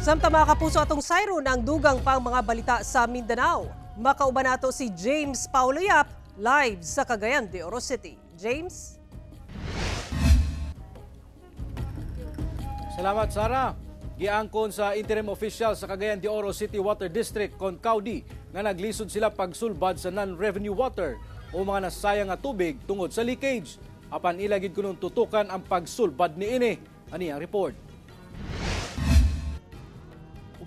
Samtang, mga kapuso, atong sayron ang dugang pang mga balita sa Mindanao. Makauban nato si James Paulo Yap live sa Cagayan de Oro City. James? Salamat, Sara. Giangkon sa interim official sa Cagayan de Oro City Water District kon Caudi nga naglisod sila pagsulbad sa non-revenue water o mga nasayang nga tubig tungod sa leakage. Apan ila gid kunong tutukan ang pagsulbad niini. Ani ang report.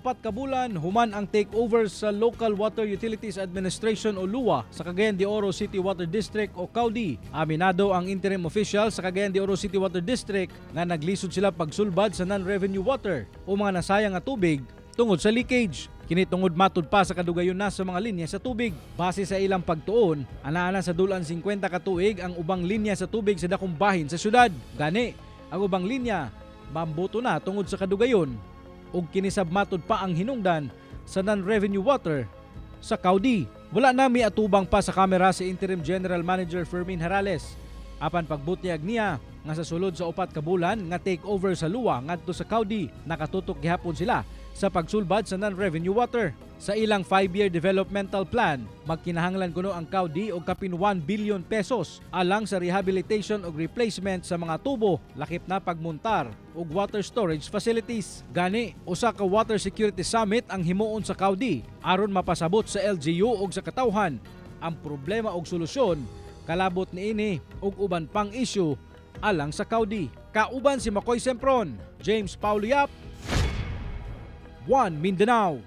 4 ka bulan human ang takeover sa Local Water Utilities Administration o LUA sa Cagayan de Oro City Water District o CAUDI. Aminado ang interim official sa Cagayan de Oro City Water District nga naglisod sila pagsulbad sa non-revenue water o mga nasayang nga tubig tungod sa leakage. Kini tungod matud pa sa kadugayon na sa mga linya sa tubig. Base sa ilang pagtuon, ana-ana sa dulan 50 ka tuig ang ubang linya sa tubig sa dakong bahin sa syudad. Gani, ang ubang linya mambuto na tungod sa kadugayon ug kinisab matud pa ang hinungdan sa non-revenue water sa Caudi. Wala na miatubang pa sa kamera si Interim General Manager Fermin Harales. Apan pagbutyag niya nga sa sulod sa 4 ka bulan nga take over sa LUA ngadto sa Caudi, nakatutok gihapon sila sa pagsulbad sa non-revenue water. Sa ilang 5-year developmental plan, magkinahanglan kuno ang Caudi og kapin 1 billion pesos alang sa rehabilitation ug replacement sa mga tubo, lakip na pagmuntar og water storage facilities. Gani, usa ka water security summit ang himuon sa Caudi aron mapasabot sa LGU ug sa katawhan ang problema ug solusyon kalabot niini ug uban pang issue alang sa Caudi. Kauban si Makoy Sempron, James Paulo Yap, One Mindanao.